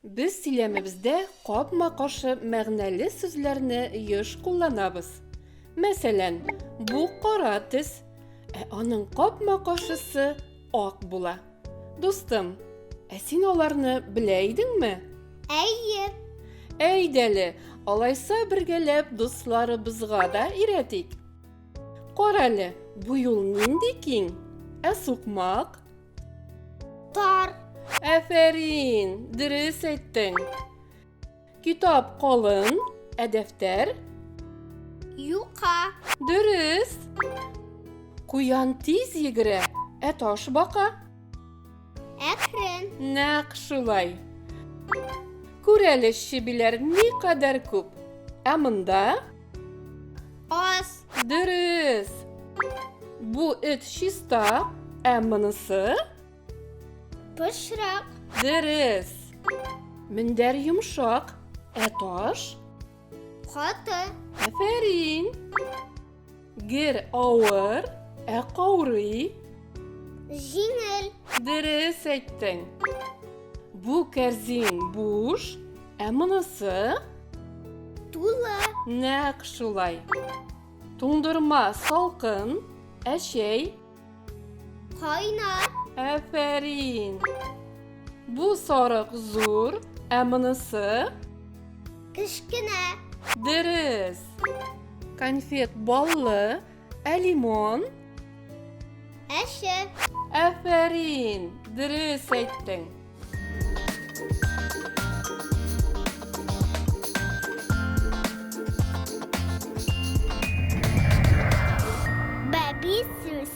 Без сөйләмебездә капма-каршы мәгънәле сүзләрне еш кулланабыз. Мәсәлән, бу кара төс, ә аның капма-каршысы ак була. Дустым, ә син аларны белә идеңме? Әйе. Әйдәле, алайса бергәләп дусларыбызга да өйрәтик. Карале, бу юл нинди киң, ә сукмак? Тар. Әфәрин, дөрес әйттең. Китап калын, ә дәфтәр? Юка. Дөрес. Куян тиз йөгерә, ә таш бака? Әкрен. Нәкъ шулай. Күр әле, чебиләр никадәр күп. Ә монда? Аз. Дөрес. Бу эт чиста, ә монысы? Пычрак. Дөрес. Мендәр йомшак, ә таш? Каты. Афәрин. Гер авыр, ә каурый? Җиңел. Дөрес әйттең. Бу кәрзин буш, ә монысы? Тулы. Нәкъ шулай. Туңдырма салкын, ә чәй? Кайнар. Афәрин. Бу сарык зур, ә монысы? Кечкенә. Дөрес. Конфет баллы, ә лимон? Әче. Афәрин, дөрес әйттең. Бәби сүз.